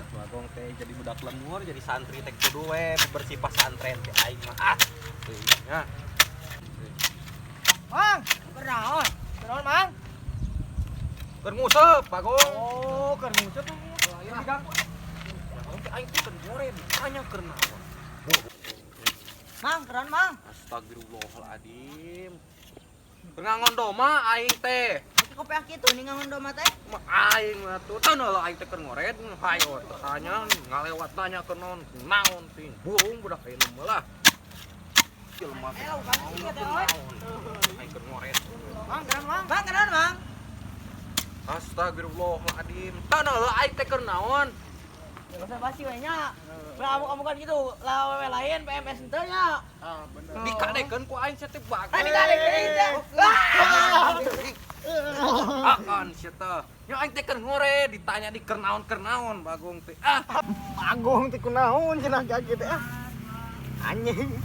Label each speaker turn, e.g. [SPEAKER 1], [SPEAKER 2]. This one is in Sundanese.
[SPEAKER 1] Bagong teh jadi budak lembur, jadi santri teh kudu we bersih pasantren teh aing mah ah. Teuing nya.
[SPEAKER 2] Mang, kunaon? Kunaon, Mang?
[SPEAKER 1] Keur nguseup, Bagong.
[SPEAKER 2] Oh, keur nguseup.
[SPEAKER 1] Ayo diganggu. Bagong teh aing teh keur ngored, ditanya keur naon.
[SPEAKER 2] Mang, kunaon, Mang?
[SPEAKER 1] Astagfirullahaladzim. Keur ngangon domba aing teh.
[SPEAKER 2] Make kopiah kitu nih ngangon domba teh.
[SPEAKER 1] Mah aing mah tuh teu lah aing teh keur ngored, hayo tanya ngalewat tanya keur naon naon ting burung budak ayeuna mah lah. Jelema teh
[SPEAKER 2] Eh, bukan sih teh, oi.
[SPEAKER 1] Aing keur ngored.
[SPEAKER 2] Mang, kunaon, Mang? Mang, kunaon, Mang?
[SPEAKER 1] Astagfirullahaladzim. Teu lah aing teh keur naon.
[SPEAKER 2] Ya usah basi we nya. Lah amuk-amukan gitu, lah awewe lain PMS henteu nya.
[SPEAKER 3] Ah, bener.
[SPEAKER 1] Dikadekeun ku aing sia teh bagus.
[SPEAKER 2] Ah, dikadekeun teh. Ah!
[SPEAKER 1] Akan sia teh. Nya aing teh keur ngored ditanya di keur naon keur naon Bagong teh. Ah,
[SPEAKER 3] Bagong teh kunaon cenah kieu teh ah. Anjing.